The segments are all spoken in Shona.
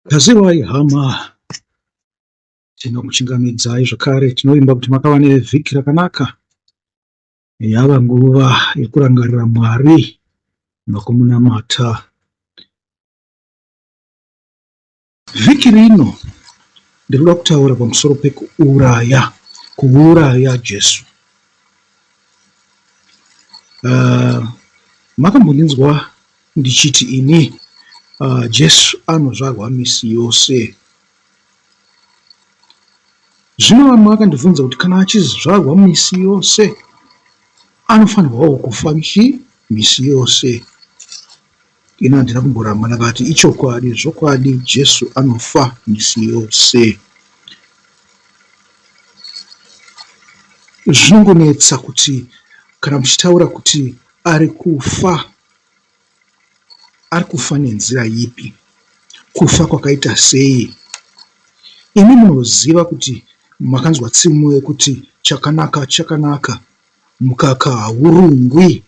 Kaziwai hama, tinokuchingamidzai zvakare. Tinovimba kuti makava nevhiki rakanaka. Yava nguva yekurangarira Mwari nokumunamata. Vhiki rino ndinoda kutaura pamusoro pekuuraya, kuuraya Jesu. Uh, makambondinzwa ndichiti ini uh, Jesu anozvarwa misi yose. Zvino vamwe vakandibvunza kuti kana achizvarwa misi yose anofanirwawo kufa chii misi yose. Ini handina kumboramba ndakati ichokwadi zvokwadi Jesu anofa misi yose. Zvinongonetsa kuti kana muchitaura kuti ari kufa ari kufa nenzira ipi? Kufa kwakaita sei? Imi munoziva kuti makanzwa tsumo yekuti chakanaka chakanaka mukaka haurungwi.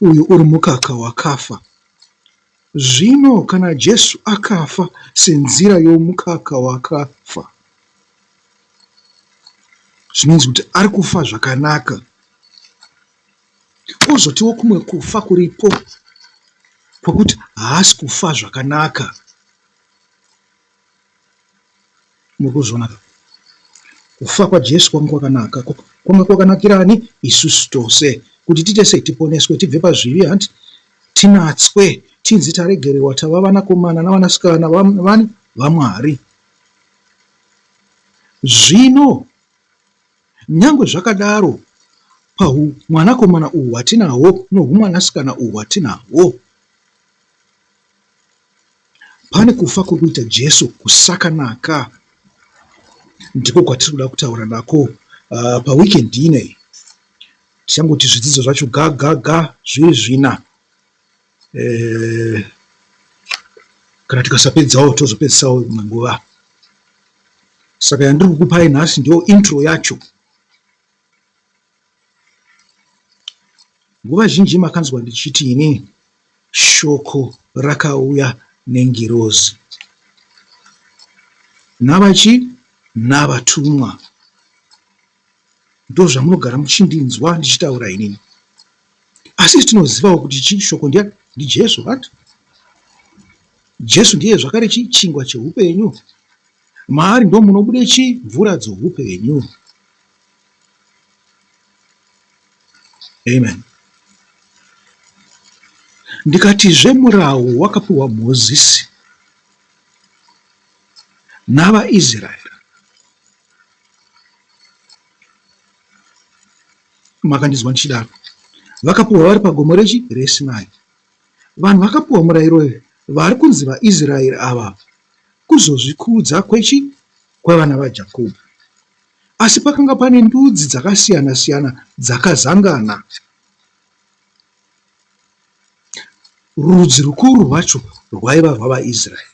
Uyu uri mukaka wakafa. Zvino kana Jesu akafa senzira yomukaka wakafa, zvinonzi kuti ari kufa zvakanaka. Kwozotiwo kumwe kufa kuripo kwokuti haasi kufa zvakanaka. Muri kuzviona ka? Kufa kwaJesu kwanga kwakanaka. Kwanga kwakanakira ani? Isusu tose. Kuti tiite sei? Tiponeswe, tibve pazvivi, hanti? Tinatswe, tinzi taregererwa, tava vanakomana navanasikana vani? VaMwari. Zvino, nyangwe zvakadaro, pahumwanakomana uhu hwatinahwo nohumwanasikana uhu hwatinahwo, Pane kufa kuri kuita Jesu kusakanaka. Ndiko kwatiri kuda kutaura nako uh, paweekend ino iyi. Tichangoti zvidzidzo zvacho ga ga ga zviri zvina. Eh, kana tikasapedzawo tozopedzisawo imwe nguva. Saka yandiri kukupai nhasi ndiyo intro yacho. Nguva zhinji makanzwa ndichiti ini Shoko rakauya nengirozi. Navachi? Navatumwa. Ndozvamunogara muchindinzwa ndichitaura inini. Asi isu tinozivawo kuti chii shoko ndiani? NdiJesu, hanti? Jesu ndiye zvakare chii? Chingwa cheupenyu. Maari ndomunobude chii? Mvura dzoupenyu. Amen. Ndikatizve murawo wakapiwa Mozisi navaIsraeri. Makandinzwa ndichidaro. Vakapiwa vari pagomo rechi reSinai. Vanhu vakapiwa murayiro uyu vari kunzi vaIsraeri ava kuzozvikudza kwechi kwevana vaJakobho. Asi pakanga pane ndudzi dzakasiyana-siyana dzakazangana. Rudzi rukuru rwacho rwaiva rwavaIsraeri.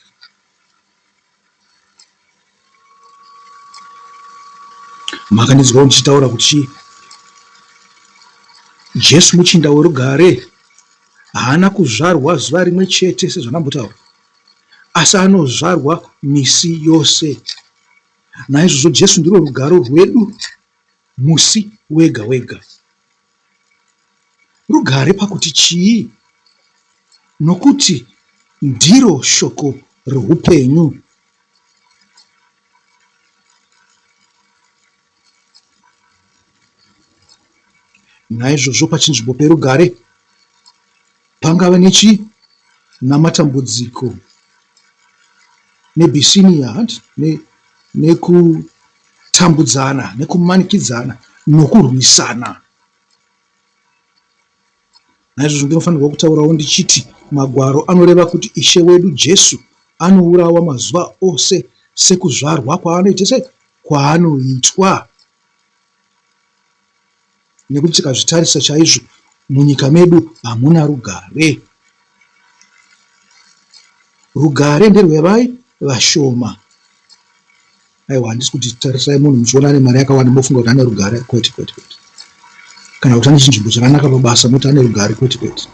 Makandinzwawo ndichitaura kuti Jesu muchinda werugare haana kuzvarwa zuva rimwe chete sezvandambotaura, asi anozvarwa misi yose. Naizvozvo Jesu ndiro rugare rwedu musi wega wega. Rugare pakuti chii? Nokuti ndiro shoko roupenyu. Naizvozvo pachinzvimbo perugare pangave nechii? Namatambudziko nebhisiniya hanti nekutambudzana nekumanikidzana nokurwisana. Naizvozvo ndinofanirwa kutaurawo ndichiti Magwaro anoreva kuti Ishe wedu Jesu anourawa mazuva ose sekuzvarwa kwaanoita sei? Kwaanoitwa. Nekuti tikazvitarisa chaizvo munyika medu hamuna rugare. Rugare nderwevai vashoma. Aiwa handisi kuti tarisai munhu muchiona ane mari yakawanda mofunga kuti ane rugare kwete kwete kwete. Kana kuti ane chinzvimbo chakanaka pabasa moti ane rugare kwete kwete.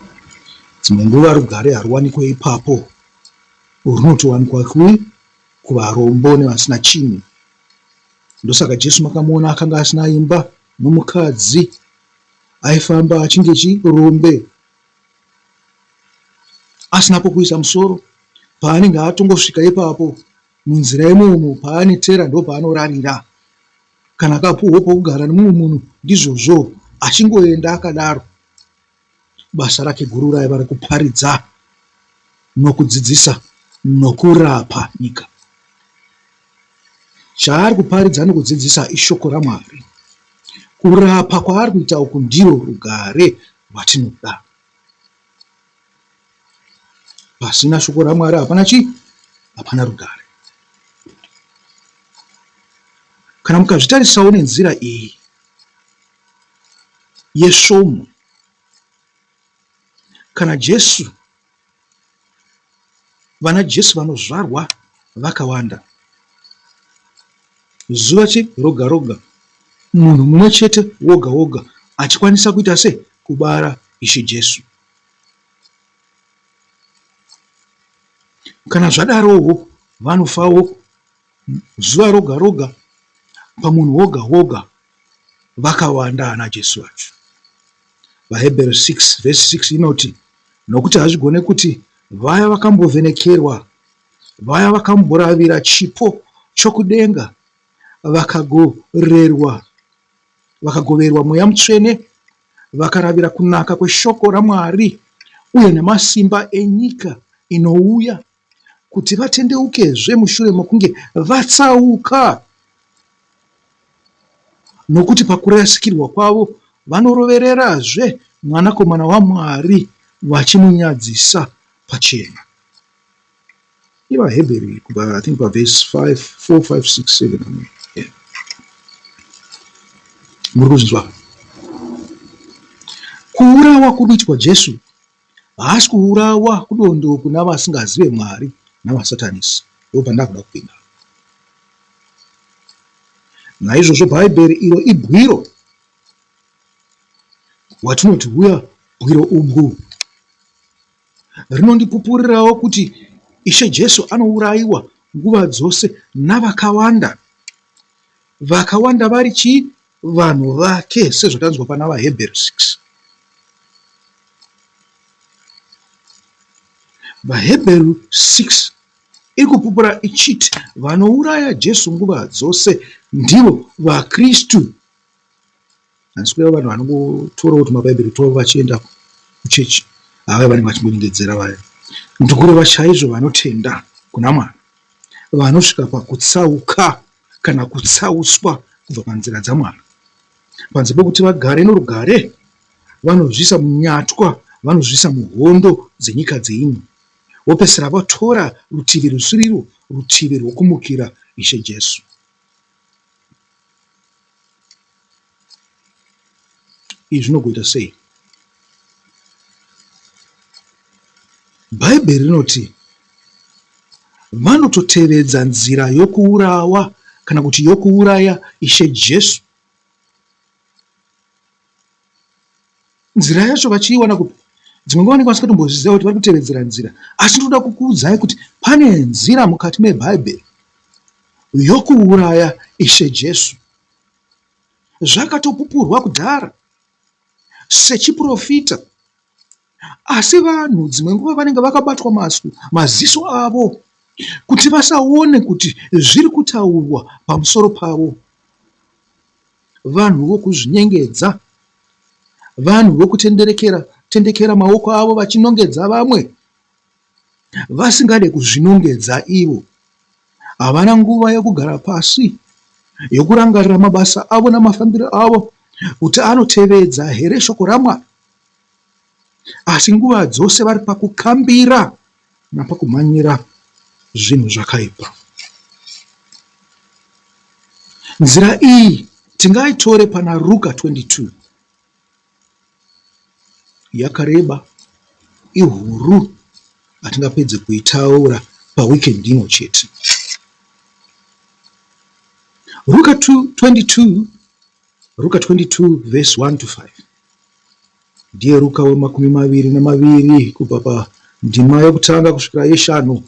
Dzimwe nguva rugare haruwanikwe ipapo. runotowanikwa kui? Kuvarombo nevasina chinhu. Ndosaka Jesu makamuona akanga asina imba nomukadzi aifamba achinge chirombe asina pokuisa musoro. Paanenge atongosvika ipapo munzira imomo paanetera ndopaanorarira. Kana akapuhwa pokugara nemumwe munhu ndizvozvo achingoenda akadaro. Basa rake guru raiva rekuparidza nokudzidzisa nokurapa nyika. Chaari kuparidza nokudzidzisa ishoko raMwari. Kurapa kwaari kuita uku ndiro rugare rwatinoda. Pasina shoko raMwari hapana chii? Hapana rugare. Kana mukazvitarisawo nenzira iyi yesvomo, kana Jesu, vana Jesu vanozvarwa vakawanda, zuva chi roga roga, munhu mumwe chete woga woga achikwanisa kuita sei? Kubara Ishe Jesu. Kana zvadarowo vanofawo zuva roga roga pamunhu woga woga vakawanda ana Jesu vacho. VaHebheru 6 vhesi 6 inoti, Nokuti hazvigone kuti vaya vakambovhenekerwa, vaya vakamboravira chipo chokudenga, vakagorerwa, vakagoverwa Mweya Mutsvene, vakaravira kunaka kweshoko raMwari uye namasimba enyika inouya, kuti vatendeukezve mushure mokunge vatsauka, nokuti pakurasikirwa kwavo vanorovererazve Mwanakomana waMwari vachimunyadzisa pachena. IvaHebheru kubva I think pavhesi 5, 4, 5, 6, 7. Yeah. Muri kuzvinzwa? Kuurawa kuri kuitwa Jesu haasi kuurawa kudondo kuna vasingazive Mwari navasatanisi. Ndopandakuda kupinda. Naizvozvo Bhaibheri iro ibwiro watinoti huya bwiro ubwu Rinondipupurirawo kuti Ishe Jesu anourayiwa nguva dzose navakawanda, vakawanda vari chii? Vanhu vake, sezvatanzwa pana VaHebheru 6. VaHebheru 6 iri kupupura ichiti vanouraya Jesu nguva dzose ndivo vaKristu. Handisi kureva vanhu vanongotorawo tumabhaibheri twavo vachienda kuchechi. Havaya vanenge vachingonyengedzera vaya. Ndikureva chaizvo vanotenda kuna Mwari vanosvika pakutsauka kana kutsauswa kubva panzira dzaMwari. Panze pekuti vagare norugare, vanozviisa munyatwa, vanozviisa muhondo dzenyika dzeino, vopedzisira vatora rutivi rusirirwo, rutivi rwokumukira Ishe Jesu. Izvi zvinogoita sei? Bhaibheri rinoti vanototevedza nzira yokuurawa kana kuti yokuuraya Ishe Jesu. Nzira yacho vachiiwana kupi? Dzimwe nguva vanenge vasingatombozviziva kuti vari kutevedzera nzira. Asi ndinoda kukuudzai kuti pane nzira mukati meBhaibheri yokuuraya Ishe Jesu. Zvakatopupurwa kudhara sechiprofita. Asi vanhu dzimwe nguva vanenge vakabatwa maswe maziso avo kuti vasaone kuti zviri kutaurwa pamusoro pavo. Vanhu vokuzvinyengedza, vanhu vokutenderekera tendekera maoko avo vachinongedza vamwe vasingade kuzvinongedza ivo. Havana nguva yokugara pasi yokurangarira mabasa avo namafambiro avo kuti anotevedza here shoko raMwari. Asi nguva dzose vari pakukambira napakumhanyira zvinhu zvakaipa. Nzira iyi tingaitore pana Ruka 22. Yakareba, ihuru, hatingapedze kuitaura paweekend ino chete. Ruka 22, Ruka 22 verse 1 to 5. Ndiye Ruka wemakumi maviri namaviri kubva pandima yokutanga kusvikira yeshanu.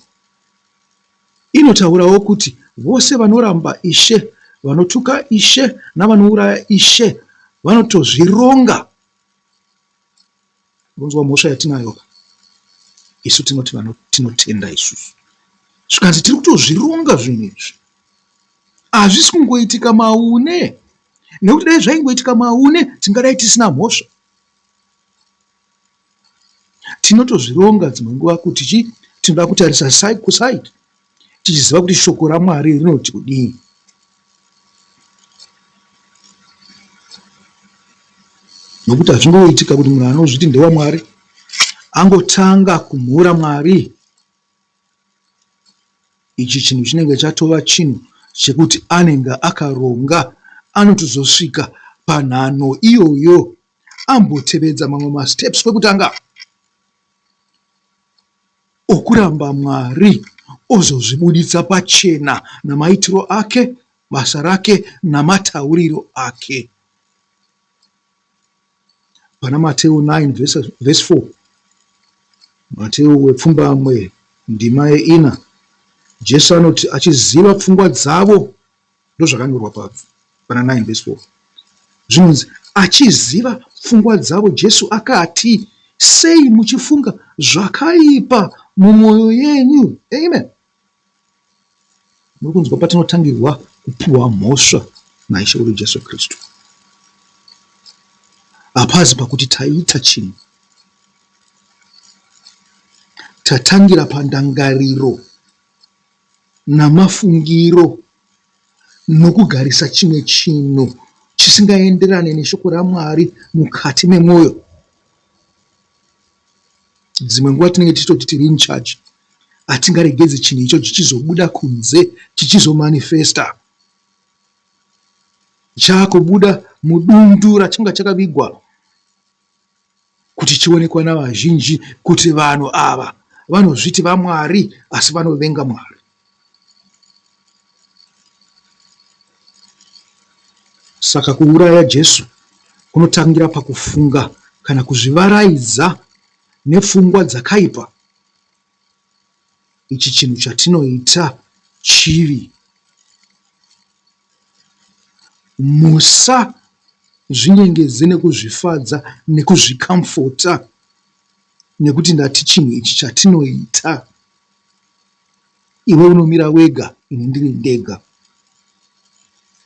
Inotaurawo kuti vose vanoramba Ishe, vanotuka Ishe navanouraya Ishe vanotozvironga. Unonzwa mhosva yatinayo ka? Isu tinoti tinotenda isusu. Zvikanzi tiri kutozvironga zvinhu izvi. Hazvisi kungoitika maune nekuti dai zvaingoitika maune tingadai tisina mhosva. Tinotozvironga dzimwe nguva kuti chii tinoda kutarisa kuside tichiziva kuti shoko raMwari rinoti kudii. Nokuti hazvingoitika kuti munhu anozviti ndewaMwari angotanga kumhura Mwari. Ichi chinhu chinenge chatova chinhu chekuti anenge akaronga anotozosvika panhano iyoyo ambotevedza mamwe masteps kwekutanga okuramba Mwari ozozvibuditsa pachena namaitiro ake, basa rake namatauriro ake. Pana Mateo 9 vhesi 4, Mateo wepfumbamwe ndima yeina, Jesu anoti achiziva pfungwa dzavo, ndozvakanyorwa pana 9 vhesi 4, zvinonzi achiziva pfungwa dzavo Jesu akati, sei muchifunga zvakaipa mumwoyo yenyu? Amen. Muri kunzwa patinotangirwa kupiwa mhosva naIshe wedu Jesu Kristu. Hapazi pakuti taita chinhu. Tatangira pandangariro namafungiro nokugarisa chimwe chinhu chisingaenderane neshoko raMwari mukati memwoyo. Dzimwe nguva tinenge tichitoti tiri in charge. Hatingaregedzi chinhu ichocho chichizobuda kunze chichizomanifesta. Chakubuda mudundu rachanga chakavigwa kuti chionekwa navazhinji kuti vanhu ava vanozviti vaMwari asi vanovenga Mwari. Saka kuuraya Jesu kunotangira pakufunga kana kuzvivaraidza nepfungwa dzakaipa. Ichi chinhu chatinoita chivi. Musazvinyengedze nekuzvifadza nekuzvikamfota nekuti ndati chinhu ichi chatinoita. Iwe unomira wega ini ndiri ndega.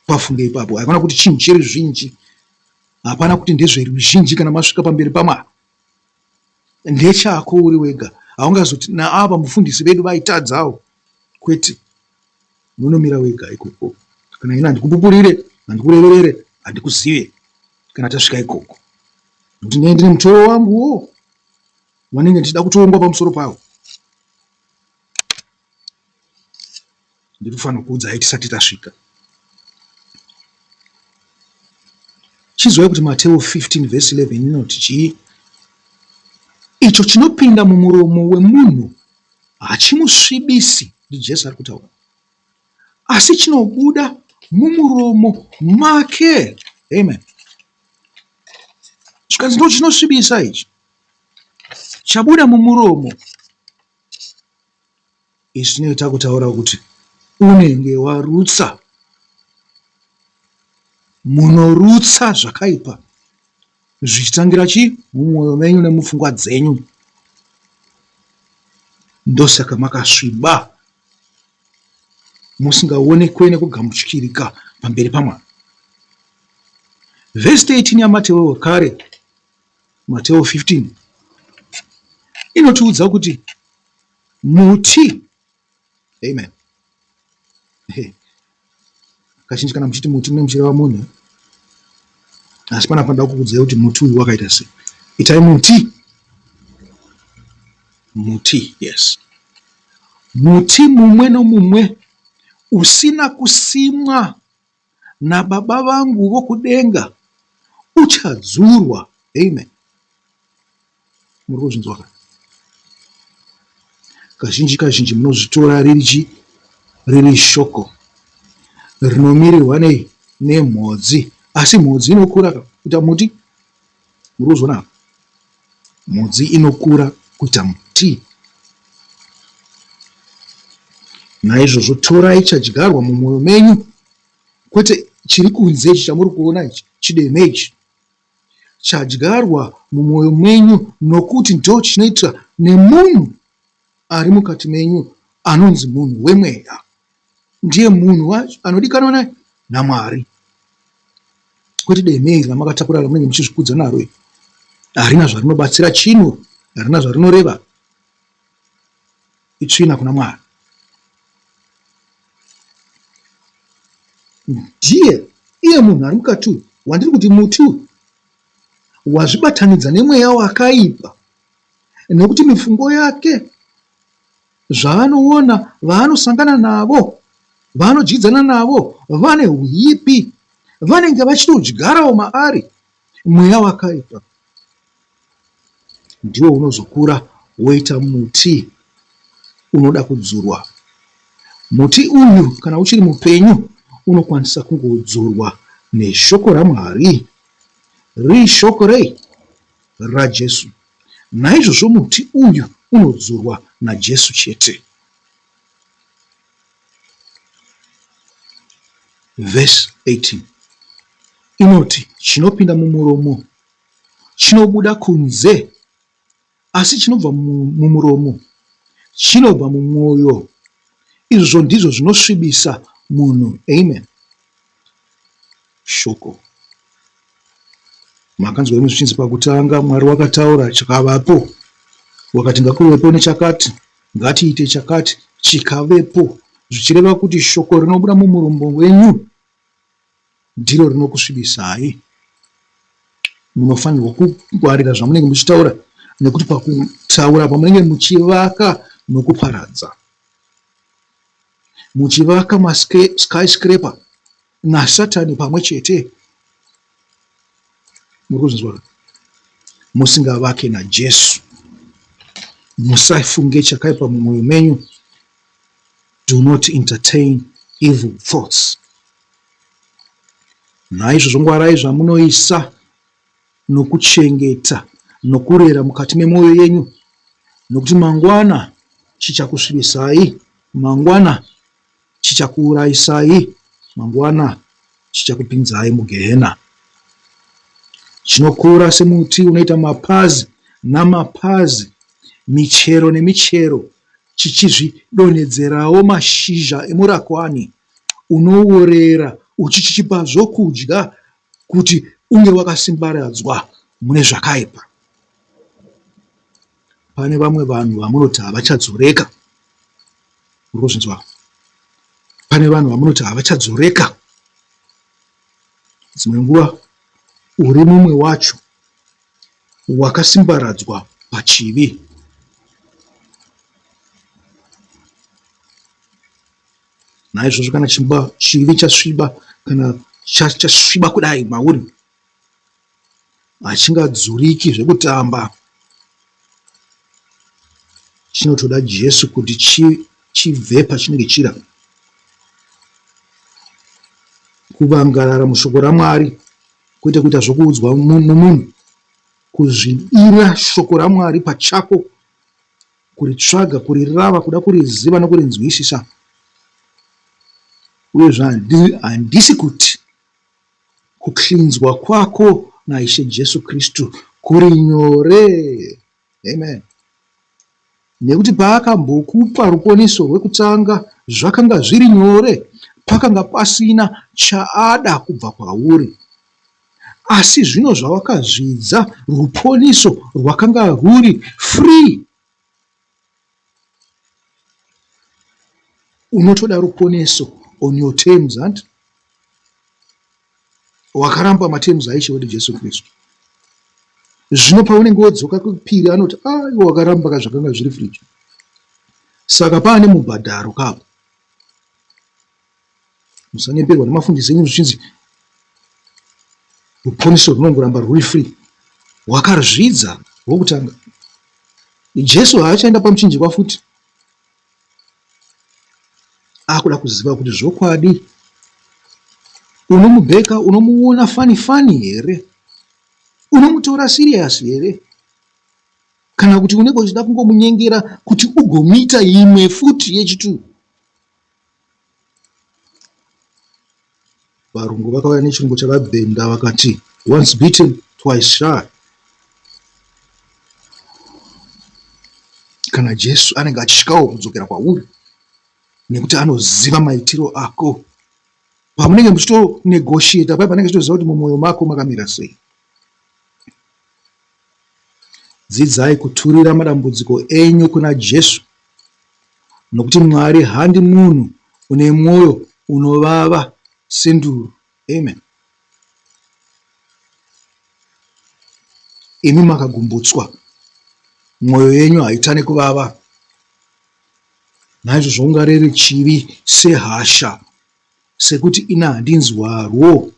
Pafunge ipapo. Haikona kuti chinhu cheruzhinji. Hapana kuti ndezveruzhinji kana masvika pamberi paMwari. Ndechako uri wega. Haungazoti naava mufundisi vedu vaitadzawo. Kwete. Unomira wega ikoko. Kana ini handikupupurire, handikureverere, handikuzive kana tasvika ikoko. Nekuti ndinenge ndine mutoro wanguwo wanenge ndichida kutongwa pamusoro pawo. Ndiri kufanira kuudzai tisati tasvika. Chizwai kuti Mateo 15 vhesi 11 inoti chii? Icho chinopinda mumuromo wemunhu hachimusvibisi, ndiJesu ari kutaura, asi chinobuda mumuromo make. Amen. Zvikanzi ndo chinosvibisa ichi, chabuda mumuromo. Izvi zvinoita kutaura kuti unenge warutsa. Munorutsa zvakaipa zvichitangira chii? Mumwoyo menyu nemupfungwa dzenyu. Ndosaka makasviba musingaonekwe nekugamuchirika pamberi paMwari. Vhesi 13 yaMateo wekare, Mateo 15, inotiudza kuti Muti. Amen. Hey. Kazhinji kana muchiti muti mune muchireva munhu. Asi pana panoda kukuudzai kuti muti uyu wakaita sei. Itai muti. Muti, yes. Muti mumwe nomumwe usina kusimwa naBaba vangu vokudenga uchadzurwa. Amen. Muri kuzvinzwa ka? Kazhinji kazhinji munozvitora riri chi riri shoko rinomirirwa nei nemhodzi asi mhodzi inokura ka kuita muti. Muri kuzviona apa? Mhodzi inokura kuita muti. Naizvozvo torai chadyarwa mumwoyo menyu, kwete chiri kunze ichi chamuri kuona ichi, chideme ichi. Chadyarwa mumwoyo menyu nokuti ndochinoitwa nemunhu ari mukati menyu anonzi munhu wemweya. Ndiye munhu wacho anodikanwa naye naMwari. Kwete deme iri ramakatakura ramunenge muchizvikudza naro iri. Harina zvarinobatsira chinhu, harina zvarinoreva. Itsvina kuna Mwari. Ndiye iye munhu ari mukati uyu wandiri kuti muti uyu wazvibatanidza nemweya wakaipa nekuti mifungo yake zvaanoona vaanosangana navo vaanodyidzana navo vane huipi vanenge vachitodyarawo maari mweya wakaipa ndiwo unozokura woita muti unoda kudzurwa. Muti uyu kana uchiri mupenyu unokwanisa kungodzurwa neshoko raMwari. Riri shoko rei? RaJesu. Naizvozvo muti uyu unodzurwa naJesu chete. Vhesi 18 inoti chinopinda mumuromo chinobuda kunze asi chinobva mumuromo chinobva mumwoyo. Izvozvo ndizvo zvinosvibisa munhu. Amen. Shoko. Makanzwa imi zvichinzi pakutanga Mwari wakataura chikavapo. Wakati ngakuvepo nechakati, ngatiite chakati, chikavepo. Zvichireva kuti shoko rinobuda mumuromo wenyu ndiro rinokusvibisai. Munofanirwa kungwarira zvamunenge muchitaura nekuti pakutaura pamunenge muchivaka nokuparadza. Muchivaka maskyscraper nasatani pamwe chete. Muri kuzvinzwa? Musingavake naJesu. Musafunge chakaipa mumwoyo menyu. Do not entertain evil thoughts. Naizvozvo ngwarai zvamunoisa nokuchengeta nokurera mukati memwoyo yenyu, nokuti mangwana chichakusvibisai, mangwana chichakuurayisai, mangwana chichakupinzai mugehena. Chinokura semuti unoita mapazi namapazi, michero nemichero, chichizvidonhedzerawo mashizha emurakwani unoworera uchichipa zvokudya kuti unge wakasimbaradzwa mune zvakaipa. Pane vamwe vanhu vamunoti havachadzoreka. Muri kuzvinzwa? Pane vanhu vamunoti havachadzoreka. Dzimwe nguva uri mumwe wacho wakasimbaradzwa pachivi. Naizvozvo kana chimba chivi chasviba kana chasviba kudai mauri hachingadzuriki zvekutamba. Chinotoda Jesu kuti chibve pachinenge chira. Kuvangarara mushoko raMwari kwete kuita zvokuudzwa nomunhu. Kuzvidira shoko raMwari pachako kuritsvaga, kurirava, kuda kuriziva nokurinzwisisa. Uyezve handisi kuti kucleanswa kwako naIshe Jesu Kristu kuri nyore. Amen. Nekuti paakambokupa ruponiso rwekutanga zvakanga zviri nyore, pakanga pasina chaada kubva kwauri. Asi zvino zvawakazvidza ruponiso rwakanga rwuri free. Unotoda ruponeso on your terms hanti? Wakaramba materms aIshe wedu Jesu Kristu. Zvino paunenge wodzoka kwepiri anoti ah iwe wakaramba ka zvakanga zviri free. Saka paane mubhadharo kapo. Musanyeperwa nemafundisi enyu zvichinzi ruponiso runongoramba rwuri free. Wakaruzvidza wokutanga. Jesu haachaenda pamuchinjikwa futi. Akuda kuziva kuti zvokwadi unomubheka unomuona fani fani here? Unomutora serious here? Kana kuti unenge uchida kungomunyengera kuti ugomuita imwe futi yechituu? Varungu vakauya nechirungu chavabhenda vakati once beaten twice shy. Kana Jesu anenge achityawo kudzokera kwauri nekuti anoziva maitiro ako. Pamunenge muchitonegotiata paya panenge achitoziva kuti mumwoyo mako makamira sei. Dzidzai kuturira madambudziko enyu kuna Jesu nokuti Mwari handi munhu une mwoyo unovava senduru. Amen. Imi makagumbutswa, mwoyo yenyu haitane kuvava. Naizvozvo ungarere chivi sehasha, sekuti ini handinzwarwo,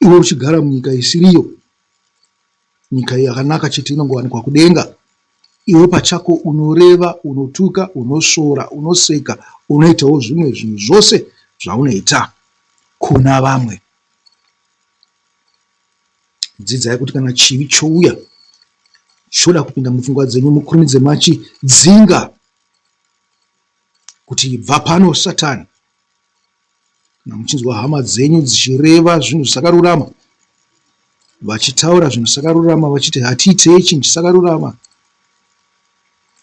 iwe uchigara munyika isiriyo. Nyika yakanaka chete inongowanikwa kudenga. Iwe pachako unoreva, unotuka, unosvora, unoseka, unoitawo zvimwe zvinhu zvose zvaunoita kuna vamwe. Dzidzai kuti kana chivi chouya choda kupinda mupfungwa dzenyu mukurumidze machidzinga kuti ibva pano Satani. Kana muchinzwa hama dzenyu dzichireva zvinhu zvisakarurama, vachitaura zvinhu zvisakarurama, vachiti hatiitei chinhu chisakarurama,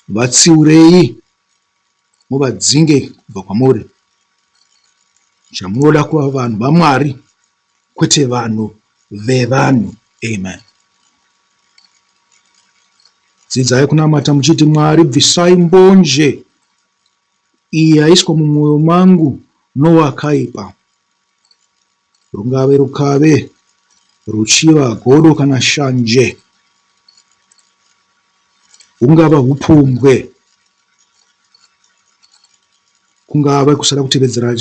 vatsiurei muvadzinge kubva kwamuri. Chamunoda kuva vanhu vaMwari kwete vanhu vevanhu. Amen. Dzidzai kunamata muchiti Mwari bvisai mbonje Iyi yaiswa mumwoyo mangu nowakaipa. Rungave rukave, ruchiva, godo kana shanje. Hungava hupombwe, kungave kusada kutevedzera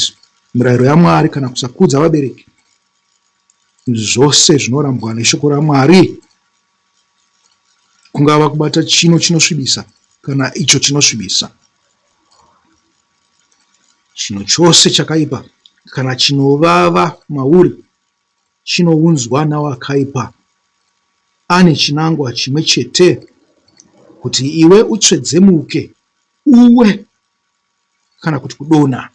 mirayiro yaMwari kana kusakudza vabereki. Zvose zvinorambwa neshoko raMwari. Kungava kubata chino chinosvibisa kana icho chinosvibisa. Chinhu chose chakaipa kana chinovava mauri chinounzwa nawakaipa ane chinangwa chimwe chete, kuti iwe utsvedzemuke, uwe kana kuti kudonha,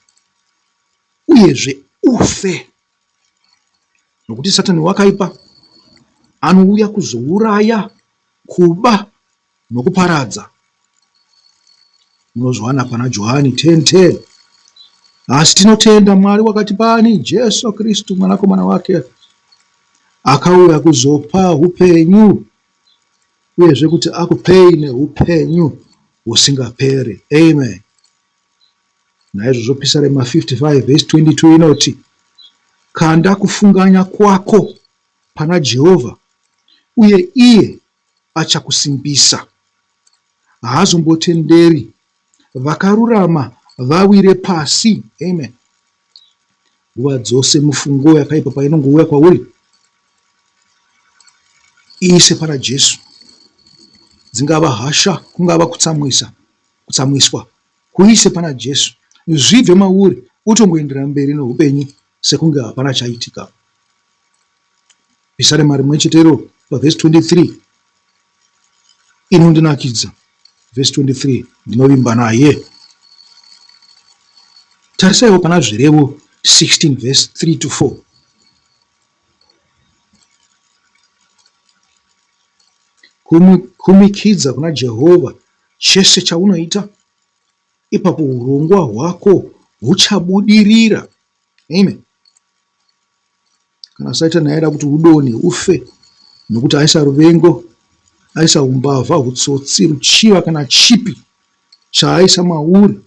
uyezve ufe. Nokuti Satani wakaipa, anouya kuzouraya, kuba nokuparadza. Munozviwana pana Johani 10:10. Asi tinotenda Mwari wakatipa ani? Jesu Kristu mwanakomana wake akauya kuzopa upenyu uyezve kuti akupei neupenyu husingaperi. Amen. Naizvozvo Pisarema 55 vhesi 22 inoti, Kanda kufunganya kwako pana Jehovha, uye iye achakusimbisa. Haazombotenderi vakarurama vawire pasi. Amen. Nguva dzose mifungo yakaipa painongouya kwauri, iise pana Jesu. Dzingava hasha, kungava kutsamwisa, kutsamwiswa, kuise pana Jesu, zvibve mauri utongoenderera mberi neupenyu sekunge hapana chaitika. Pisarema rimwe chetero pavhesi 23 inondinakidza. Vhesi 23 ndinovimba naye. Tarisaiwo pana Zvirevo 16 vhesi 3 to 4. Kumikidza kuna Jehovha chese chaunoita, ipapo urongwa hwako huchabudirira. Amen. Kana Satani aida kuti udonhe ufe nokuti aisa ruvengo, aisa umbavha, utsotsi, ruchiva kana chipi chaaisa mauri,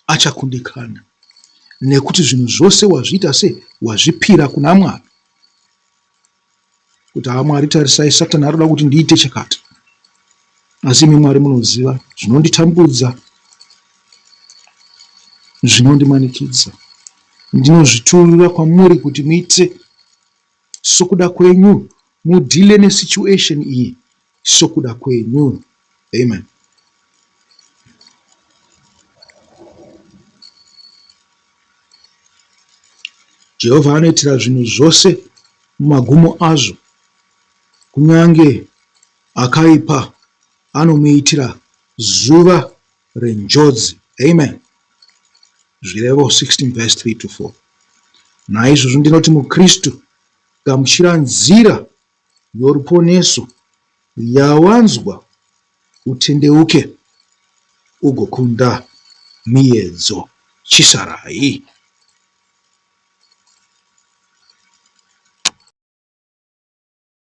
achakundikana nekuti zvinhu zvose wazviita se wazvipira kuna Mwari. Kuti haa Mwari tarisai Satani arikuda kuti ndiite chakati asi imi Mwari munoziva zvinonditambudza zvinondimanikidza ndinozviturira kwamuri kuti muite sokuda kwenyu mudhile nesituation iyi sokuda kwenyu amen. Jehovha anoitira zvinhu zvose mumagumo azvo, kunyange akaipa anomuitira zuva renjodzi. Amen. Zvirevo 16 verse 3 to 4. Naizvozvo ndinoti muKristu, gamuchira nzira yoruponeso yawanzwa utendeuke ugokunda miyedzo. Chisarai.